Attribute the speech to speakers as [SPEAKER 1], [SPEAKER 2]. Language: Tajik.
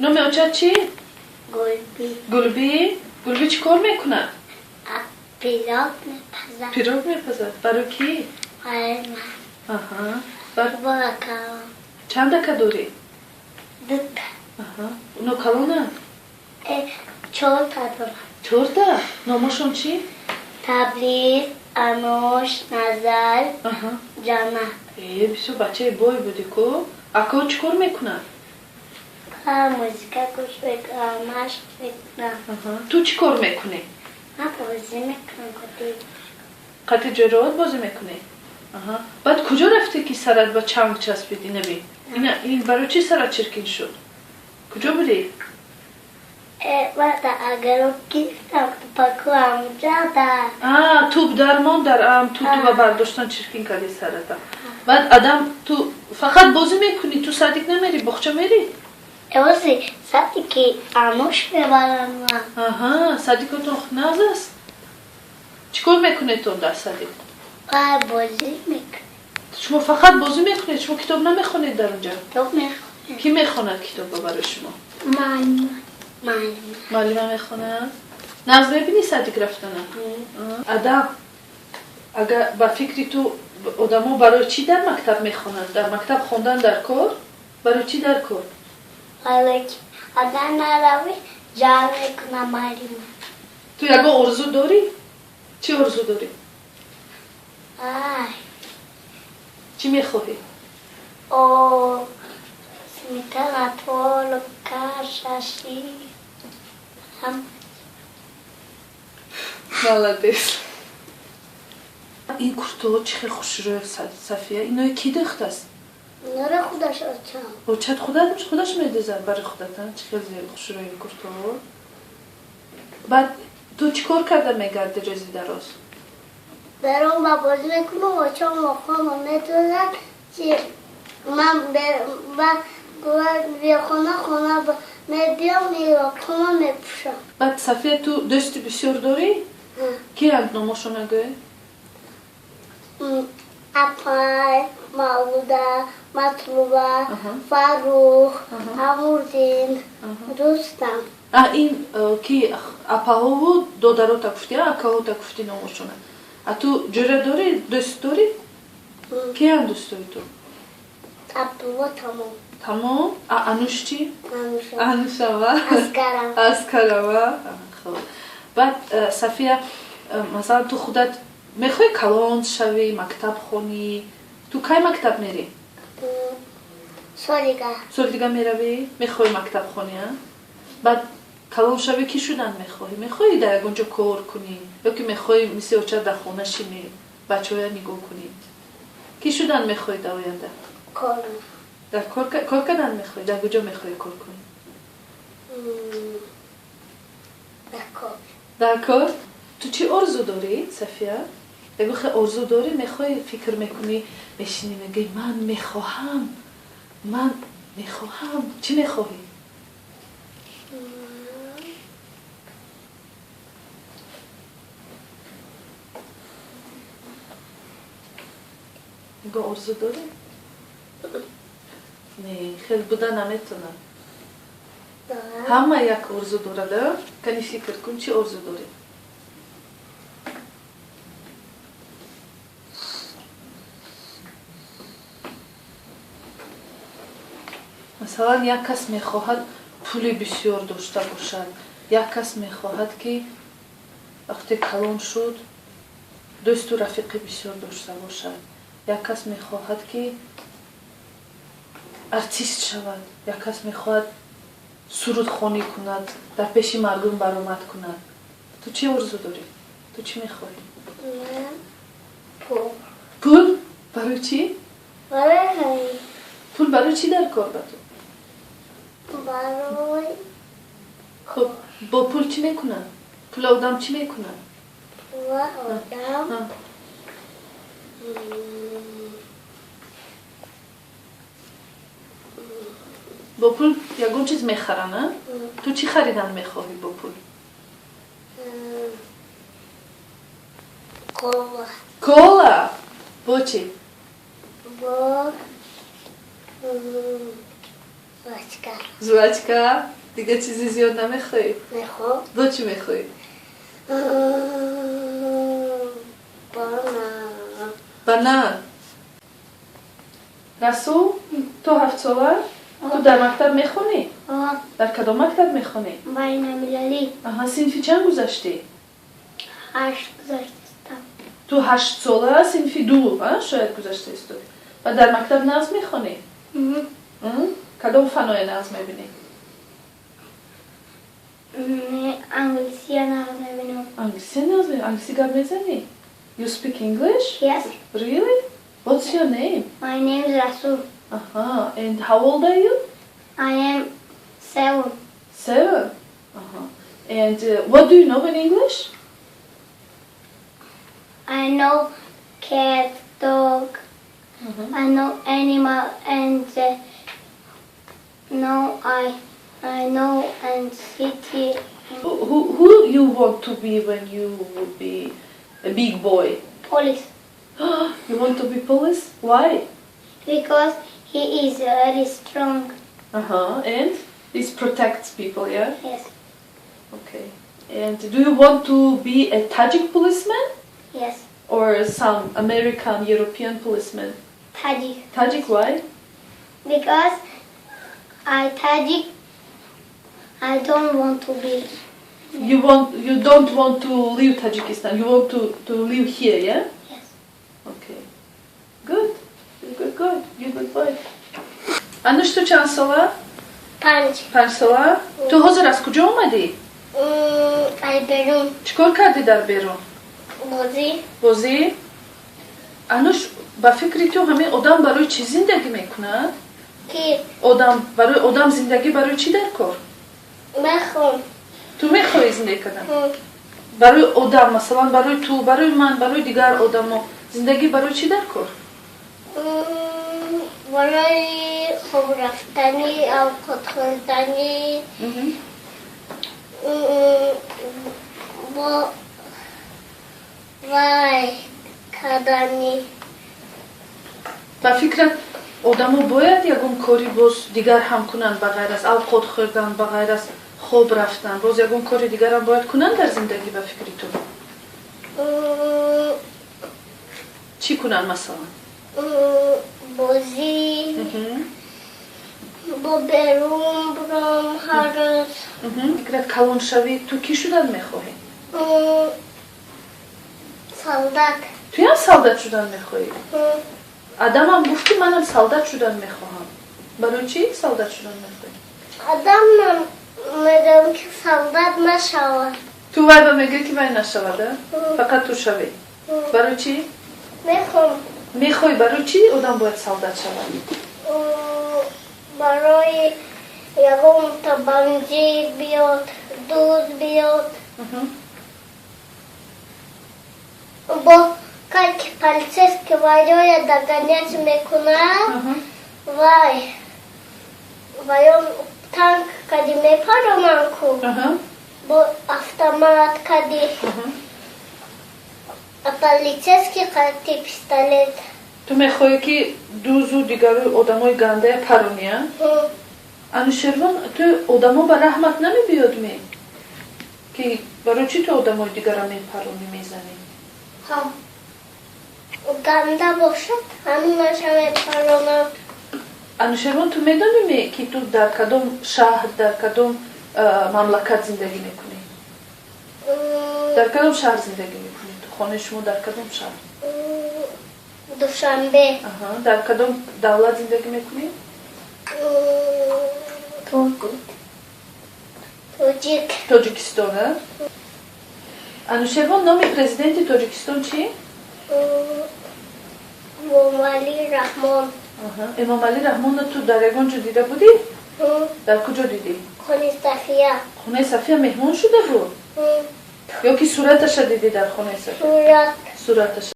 [SPEAKER 1] Номи очат чӣ?
[SPEAKER 2] Гулби.
[SPEAKER 1] Гулби? Гулби чӣ кор мекунад?
[SPEAKER 2] Пирог мепазад.
[SPEAKER 1] Пирог мепазад. Барои кӣ?
[SPEAKER 2] Барои ман.
[SPEAKER 1] Аҳа.
[SPEAKER 2] Бо акаам.
[SPEAKER 1] Чанд ака дорӣ?
[SPEAKER 2] Дута.
[SPEAKER 1] Аҳа. Оно калонанд?
[SPEAKER 2] Чорта дорам.
[SPEAKER 1] Чорта? Номошон чӣ?
[SPEAKER 2] Табриз, Ануш, Назар, Ҷаннат.
[SPEAKER 1] Э, бисёр бачаи бой будӣ ку. Акао чӣ кор мекунанд?
[SPEAKER 2] Музыка гӯш мекунам, машқ мекунам.
[SPEAKER 1] Ту чӣ кор мекунӣ?
[SPEAKER 2] Ман бозӣ мекунам қати.
[SPEAKER 1] Қати ҷӯраот бозӣ мекунӣ? Аҳа. Баъд куҷо рафтӣ, ки сарат ба чанг часпид? Ина бин. Ина ин барои чӣ сарат чиркин шуд? Куҷо будӣ?
[SPEAKER 2] Ман дар огород гирифтам тупаку ҳамуҷа дар.
[SPEAKER 1] А, туп дармон дар ам ту туба бардоштан чиркин кардӣ сарата. Баъд адам ту фақат бозӣ мекунӣ, ту садик намерӣ, боғча мерӣ?
[SPEAKER 2] Ози садики Ануш мебарам ман.
[SPEAKER 1] Аҳа, садикотон нағз аст? Чӣ кор мекунедтон дар садик?
[SPEAKER 2] Бозӣ мекунем.
[SPEAKER 1] Шумо фақат бозӣ мекунед? Шумо китоб намехонед дар онҷа?
[SPEAKER 2] Китоб мехонем.
[SPEAKER 1] Кӣ мехонад китобро барои шумо?
[SPEAKER 2] Муаллима. Муаллима.
[SPEAKER 1] Муаллима мехонад? Нағз мебинӣ садик рафтана? Адам, агар ба фикри ту одамо барои чӣ дар мактаб мехонанд? Дар мактаб хондан дар кор? Барои чӣ дар кор?
[SPEAKER 2] Барои ки агар наравӣ, ҷар мекунад муаллима.
[SPEAKER 1] Ту ягон орзу дорӣ? Чӣ орзу дорӣ?
[SPEAKER 2] Ай.
[SPEAKER 1] Чӣ мехоҳӣ?
[SPEAKER 2] О, сметана, творог, каша, шир. Ҳам.
[SPEAKER 1] Молодец. Ин куртаҳо чӣ хел хушрӯ, Сафия. Инои кӣ дӯхтааст?
[SPEAKER 2] Инора худаш очам.
[SPEAKER 1] Очат худаш медӯзад барои худат, чӣ хел хушрӯ ин куртаҳо. Баъд ту чӣ кор карда мегардӣ рӯзи дароз?
[SPEAKER 2] Берун ба бозӣ мекунам, очам охоно медӯзад, чи ман бехона хона мебиём, меохона мепӯшам.
[SPEAKER 1] Баъд Сафия, ту дӯсти бисёр дорӣ? Киянд, номошона гӯй?
[SPEAKER 2] Апай, Мавлуда, Матлуба, Фаррух, Амурдин, Рустам.
[SPEAKER 1] А ин ки апаҳову додарота гуфтӣ, акаҳота гуфтӣ номошона. А ту ҷӯра дорӣ, дӯст дорӣ? Киянд дӯстои ту?
[SPEAKER 2] Абдулло тамом.
[SPEAKER 1] Тамом? А Ануш чӣ?
[SPEAKER 2] Ануша.
[SPEAKER 1] Анушава?
[SPEAKER 2] Аскарава.
[SPEAKER 1] Аскарава. Хуб. Баъд Сафия, масалан, ту худат мехоҳӣ калон шавӣ, мактаб хонӣ? Ту кай мактаб мерӣ?
[SPEAKER 2] Соли дигар.
[SPEAKER 1] Соли дигар меравӣ? Мехоҳӣ мактаб хонӣ, а? Баъд калон шавӣ, кӣ шудан мехоҳӣ? Мехоҳӣ дар ягон ҷо кор кунӣ ё ки мехоҳӣ мисли очат дар хона шинӣ, бачаҳоя нигоҳ кунӣ? Кӣ шудан мехоҳӣ дар оянда?
[SPEAKER 2] Кор.
[SPEAKER 1] Дар кор кардан мехоҳӣ? Дар куҷо мехоҳӣ кор кунӣ?
[SPEAKER 2] Дар кор.
[SPEAKER 1] Дар кор? Ту чӣ орзу дорӣ, Сафия? Ягон хел орзу дорӣ, мехоҳӣ, фикр мекунӣ, мешинӣ, мегӯӣ ман мехоҳам, ман мехоҳам. Чӣ мехоҳӣ? Ягон орзу дорӣ? Не, хел буда наметавонад. Ҳама як орзу дорад, а? Кани фикр кун, чӣ орзу дорӣ? Масалан, як кас мехоҳад пули бисёр дошта бошад, як кас мехоҳад, ки вақте калон шуд, дӯсту рафиқи бисёр дошта бошад, як кас мехоҳад, ки артист шавад, як кас мехоҳад сурудхонӣ кунад, дар пеши мардум баромад кунад. Ту чӣ орзу дорӣ? Ту чӣ мехоҳӣ?
[SPEAKER 2] Пул.
[SPEAKER 1] Пул? Барои чӣ?
[SPEAKER 2] Барои ҳамин.
[SPEAKER 1] Пул барои чӣ дар кор ба ту?
[SPEAKER 2] Барои
[SPEAKER 1] Хуб, бо пул чӣ мекунад? Пул одам чӣ мекунад?
[SPEAKER 2] Пул одам
[SPEAKER 1] Бо пул ягон чиз мехаранд, а? Ту чӣ харидан мехоҳӣ бо пул?
[SPEAKER 2] Кола.
[SPEAKER 1] Кола? Бо чӣ?
[SPEAKER 2] Бо Жвачка.
[SPEAKER 1] Жвачка? Дига чизи зиёд намехоҳӣ?
[SPEAKER 2] Мехоҳам.
[SPEAKER 1] Бо чӣ мехоҳӣ?
[SPEAKER 2] Банан.
[SPEAKER 1] Банан. Расул, ту 7-сола? Ту дар мактаб мехонӣ? Дар кадом мактаб мехонӣ?
[SPEAKER 2] Байналмилалӣ.
[SPEAKER 1] Аҳа, синфи чанд гузаштӣ?
[SPEAKER 2] 8 гузаштастам.
[SPEAKER 1] Ту 8-сола, синфи 2 шояд гузашта истодӣ. Ва дар мактаб нағз мехонӣ? Кадом фанҳоя нағз мебинӣ?
[SPEAKER 2] Англисия нағз мебинам.
[SPEAKER 1] Англисия нағз мебинӣ? Англисӣ гап мезанӣ? You speak English?
[SPEAKER 2] Yes.
[SPEAKER 1] Really? What's your name?
[SPEAKER 2] My name is Rasul.
[SPEAKER 1] Aha. And how old are you?
[SPEAKER 2] I am 7.
[SPEAKER 1] 7? Aha. And what do you know in English?
[SPEAKER 2] I know cat, dog. I know animal and no, I know and city.
[SPEAKER 1] Who you want to be when you will be a big boy?
[SPEAKER 2] Police.
[SPEAKER 1] You want to be police? Why?
[SPEAKER 2] Because he is very strong.
[SPEAKER 1] And this protects people, yeah?
[SPEAKER 2] Yes.
[SPEAKER 1] Okay. And do you want to be a Tajik policeman?
[SPEAKER 2] Yes.
[SPEAKER 1] Or some American, European policeman?
[SPEAKER 2] Tajik.
[SPEAKER 1] Tajik, why?
[SPEAKER 2] Because I Tajik, I don't want to be.
[SPEAKER 1] You don't want to leave Tajikistan. You want to live here, yeah?
[SPEAKER 2] Yes.
[SPEAKER 1] Okay. Good. You're good, good. You're good boy. Ануш, ту чанд сола?
[SPEAKER 2] 5.
[SPEAKER 1] 5 сола? Ту ҳозир аз куҷо омадӣ?
[SPEAKER 2] Ай берун.
[SPEAKER 1] Чӣ кор кардӣ дар берун?
[SPEAKER 2] Бозӣ.
[SPEAKER 1] Бозӣ? Ануш, ба фикри ту ҳамин одам барои чӣ зиндагӣ мекунад?
[SPEAKER 2] Ки?
[SPEAKER 1] Одам, барои одам зиндагӣ барои чӣ дар кор?
[SPEAKER 2] Мехом.
[SPEAKER 1] Ту мехоҳӣ зиндагӣ кардан? Барои одам, масалан, барои ту, барои ман, барои дигар одамо зиндагӣ барои чӣ дар кор?
[SPEAKER 2] Барои хоб рафтанӣ, авқот хӯрданӣ, бо вай карданӣ.
[SPEAKER 1] Ба фикрат, одамо бояд ягон кори боз дигар ҳам кунанд, ба ғайр аз авқот хӯрдан, ба ғайр аз хоб рафтан, боз ягон кори дигарам бояд кунанд дар зиндагӣ, ба фикри ту? Чӣ кунанд, масалан?
[SPEAKER 2] Бозӣ, бо берун бурам ҳар рӯз.
[SPEAKER 1] Фикрат, калоншавӣ ту кӣ шудан мехоҳӣ?
[SPEAKER 2] Солдат.
[SPEAKER 1] Туям солдат шудан мехоҳӣ? Адамам гуфт, ки манам солдат шудан мехоҳам. Барои чӣ солдат шудан мехоҳӣ?
[SPEAKER 2] Адамам мегӯям, ки солдат нашавад.
[SPEAKER 1] Ту вай ба мегӯӣ, ки вай нашавад, а? Фақат ту шавӣ. Барои чӣ?
[SPEAKER 2] Мехоҳам.
[SPEAKER 1] Мехоҳӣ? Барои чӣ одам бояд солдат шавад?
[SPEAKER 2] Барои ягонта бандит биёд, дузд биёд, бо как полицейский вайоя догонять мекунад, вай вайон танк кади мепаронанд ку, бо автомат кади, а полицейский қати пистолет.
[SPEAKER 1] Ту мехоҳӣ, ки дузду дигару одамои гандая паронӣ, а? Анушервон, ту одамо ба раҳмат намебиёд ме, ки барои чӣ ту одамои дигара мепаронӣ, мезанӣ?
[SPEAKER 2] Ганда бошад, ҳаминаша мепаронам.
[SPEAKER 1] Анушервон, ту медонӣ ме, ки ту дар кадом шаҳр, дар кадом мамлакат зиндагӣ мекунӣ? Дар кадом шаҳр зиндагӣ мекунӣ ту? Хонаи шумо дар кадом шаҳр?
[SPEAKER 2] Душанбе.
[SPEAKER 1] Дар кадом давлат зиндагӣ мекунӣ?
[SPEAKER 2] Тоҷик.
[SPEAKER 1] Тоҷикистон, а? Анушервон, номи президенти Тоҷикистон чӣ?
[SPEAKER 2] Эмомалӣ Раҳмон.
[SPEAKER 1] Эмомалӣ Раҳмонро ту дар ягон ҷо дида будӣ? Дар куҷо дидӣ?
[SPEAKER 2] Хонаи Сафия.
[SPEAKER 1] Хонаи Сафия меҳмон шуда буд? Ё ки сураташа дидӣ дар хонаи Сафия?
[SPEAKER 2] Сурат.
[SPEAKER 1] Сураташа.